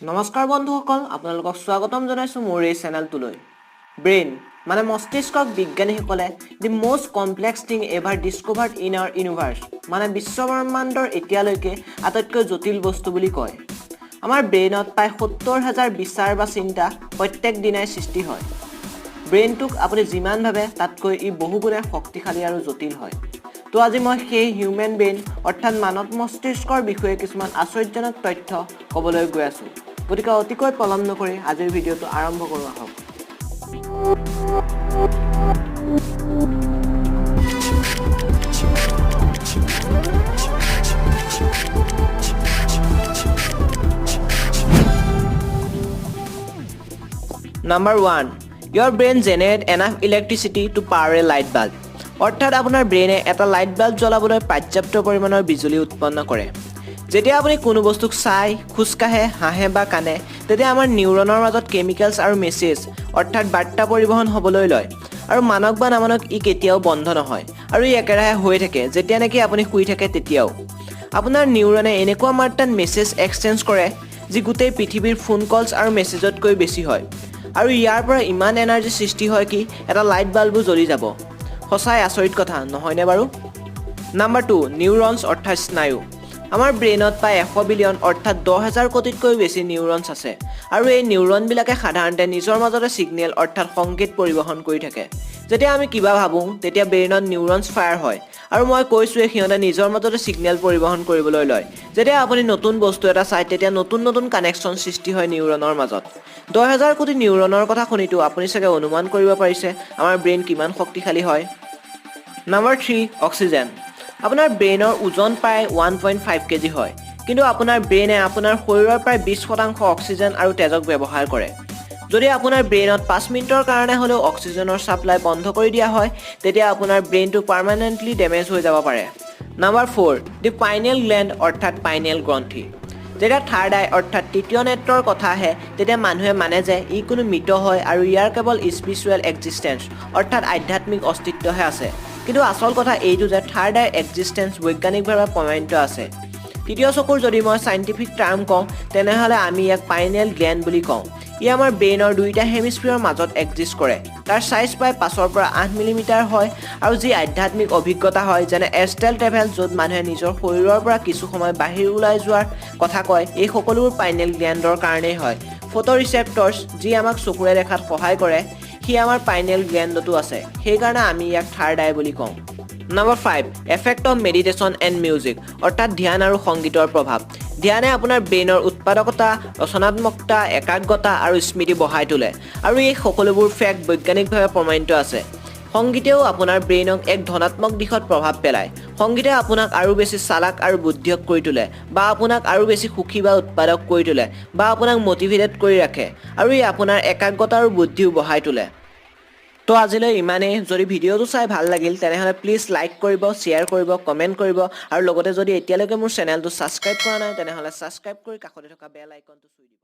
নমস্কাৰ বন্ধুসকল, আপোনালোকক স্বাগতম জনাইছোঁ মোৰ এই চেনেলটোলৈ। ব্ৰেইন মানে মস্তিষ্কক বিজ্ঞানীসকলে "the most complex thing ever discovered in our universe", মানে বিশ্বব্ৰহ্মাণ্ডৰ এতিয়ালৈকে আটাইতকৈ জটিল বস্তু বুলি কয়। আমাৰ ব্ৰেইনত প্ৰায় 70,000 বিচাৰ বা চিন্তা প্ৰত্যেক দিনাই সৃষ্টি হয়। ব্ৰেইনটোক আপুনি যিমান ভাবে, তাতকৈ ই বহুগুণে শক্তিশালী আৰু জটিল হয়। তো আজি মই সেই হিউমেন ব্ৰেইন অৰ্থাৎ মানৱ মস্তিষ্কৰ বিষয়ে কিছুমান আশ্চৰ্যজনক তথ্য ক'বলৈ গৈ আছোঁ। গতিকে অতিকৈ পলম নকৰি আজিৰ ভিডিঅ'টো আৰম্ভ কৰোঁ আহক। Number 1, your brain generate enough electricity to power a light bulb. অৰ্থাৎ আপোনাৰ ব্ৰেইনে এটা লাইট বাল্ব জ্বলাবলৈ পৰ্যাপ্ত পৰিমাণৰ বিজুলী উৎপন্ন কৰে। যেতিয়া আপুনি কোনো বস্তুক চাই, খোজকাঢ়ে, হাঁহে বা কান্দে, তেতিয়া আমাৰ নিউৰনৰ মাজত কেমিকেলছ আৰু মেছেজ অৰ্থাৎ বাৰ্তা পৰিবহণ হ'বলৈ লয় আৰু মানক বা নামানক ই কেতিয়াও বন্ধ নহয় আৰু ই একেৰাহে হৈ থাকে। যেতিয়া নেকি আপুনি শুই থাকে, তেতিয়াও আপোনাৰ নিউৰনে এনেকুৱা মাত্ৰাত মেছেজ এক্সচেঞ্জ কৰে, যি গোটেই পৃথিৱীৰ ফোন কলছ আৰু মেছেজতকৈ বেছি হয় আৰু ইয়াৰ পৰা ইমান এনাৰ্জি সৃষ্টি হয় কি এটা লাইট বাল্বো জ্বলি যাব। সঁচাই আচৰিত কথা নহয়নে বাৰু? নাম্বাৰ 2, নিউৰনছ অৰ্থাৎ স্নায়ু। আমাৰ ব্ৰেইনত প্ৰায় 100 বিলিয়ন অৰ্থাৎ 10,000 কোটিতকৈও বেছি নিউৰনছ আছে আৰু এই নিউৰনবিলাকে সাধাৰণতে নিজৰ মাজতে ছিগনেল অৰ্থাৎ সংকেত পৰিবহণ কৰি থাকে। যেতিয়া আমি কিবা ভাবোঁ, তেতিয়া ব্ৰেইনত নিউৰনছ ফায়াৰ হয় আৰু মই কৈছোঁৱে, সিহঁতে নিজৰ মাজতে ছিগনেল পৰিবহণ কৰিবলৈ লয়। যেতিয়া আপুনি নতুন বস্তু এটা চায়, তেতিয়া নতুন নতুন কানেকশ্যন সৃষ্টি হয় নিউৰনৰ মাজত। 10,000 কোটি নিউৰনৰ কথা শুনিতো আপুনি চাগে অনুমান কৰিব পাৰিছে আমাৰ ব্ৰেইন কিমান শক্তিশালী হয়। Number 3, oxygen. আপোনাৰ ব্ৰেইনৰ ওজন প্ৰায় 1.5 কেজি হয়, কিন্তু আপোনাৰ ব্ৰেইনে আপোনাৰ শৰীৰৰ প্ৰায় 20% অক্সিজেন আৰু তেজক ব্যৱহাৰ কৰে। যদি আপোনাৰ ব্ৰেইনত 5 মিনিটৰ কাৰণে হ'লেও অক্সিজেনৰ ছাপ্লাই বন্ধ কৰি দিয়া হয়, তেতিয়া আপোনাৰ ব্ৰেইনটো পাৰ্মানেণ্টলি ডেমেজ হৈ যাব পাৰে। Number 4, the pineal gland অৰ্থাৎ পাইনেল গ্ৰন্থি। যেতিয়া থাৰ্ড আই অৰ্থাৎ তৃতীয় নেত্ৰৰ কথা আহে, তেতিয়া মানুহে মানে যে ই কোনো মৃত হয় আৰু ইয়াৰ কেৱল স্পিৰিচুৱেল এক্সিষ্টেঞ্চ অৰ্থাৎ আধ্যাত্মিক অস্তিত্বহে আছে। কিন্তু আচল কথা এইটো যে থাৰ্ড আইৰ এক্সিষ্টেঞ্চ বৈজ্ঞানিকভাৱে প্ৰমাণিত আছে। তৃতীয় চকুৰ যদি মই চাইণ্টিফিক টাৰ্ম কওঁ, তেনেহ'লে আমি ইয়াক পাইনেল গ্লেণ্ড বুলি কওঁ। ই আমাৰ ব্ৰেইনৰ দুয়োটা হেমিস্ফিয়াৰৰ মাজত এক্সিষ্ট কৰে। তাৰ চাইজ প্ৰায় 5ৰ পৰা 8 মিলিমিটাৰ হয় আৰু যি আধ্যাত্মিক অভিজ্ঞতা হয়, যেনে এষ্ট্ৰেল ট্ৰেভেল, য'ত মানুহে নিজৰ শৰীৰৰ পৰা কিছু সময় বাহিৰ ওলাই যোৱাৰ কথা কয়, এই সকলোবোৰ পাইনেল গ্লেণ্ডৰ কাৰণেই হয়। ফটো ৰিচেপ্টৰ্ছ, যি আমাক চকুৰে দেখাত সহায় কৰে, সি আমাৰ পাইনেল গ্লেণ্ডতো আছে। সেইকাৰণে আমি ইয়াক থাৰ্ড আই বুলি কওঁ। Number 5, effect of meditation and music অৰ্থাৎ ধ্যান আৰু সংগীতৰ প্ৰভাৱ। ধ্যানে আপোনাৰ ব্ৰেইনৰ উৎপাদকতা, ৰচনাত্মকতা, একাগ্ৰতা আৰু স্মৃতি বঢ়াই তোলে আৰু এই সকলোবোৰ ফেক্ট বৈজ্ঞানিকভাৱে প্ৰমাণিত আছে। সংগীতেও আপোনাৰ ব্ৰেইনক এক ধনাত্মক দিশত প্ৰভাৱ পেলায়। সংগীতে আপোনাক আৰু বেছি চালাক আৰু বুদ্ধিয়ক কৰি তোলে বা আপোনাক আৰু বেছি সুখী বা উৎপাদক কৰি তোলে বা আপোনাক মটিভেটেড কৰি ৰাখে আৰু ই আপোনাৰ একাগ্ৰতা আৰু বুদ্ধিও বঢ়াই তোলে। তো আজিলৈ ইমানেই। যদি ভিডিঅ'টো চাই ভাল লাগিল, তেনেহ'লে প্লিজ লাইক কৰিব, শ্বেয়াৰ কৰিব, কমেণ্ট কৰিব আৰু লগতে যদি এতিয়ালৈকে মোৰ চেনেলটো ছাবস্ক্ৰাইব কৰা নাই, তেনেহ'লে ছাবস্ক্ৰাইব কৰি কাষতে থকা বেল আইকনটো চুই দিব।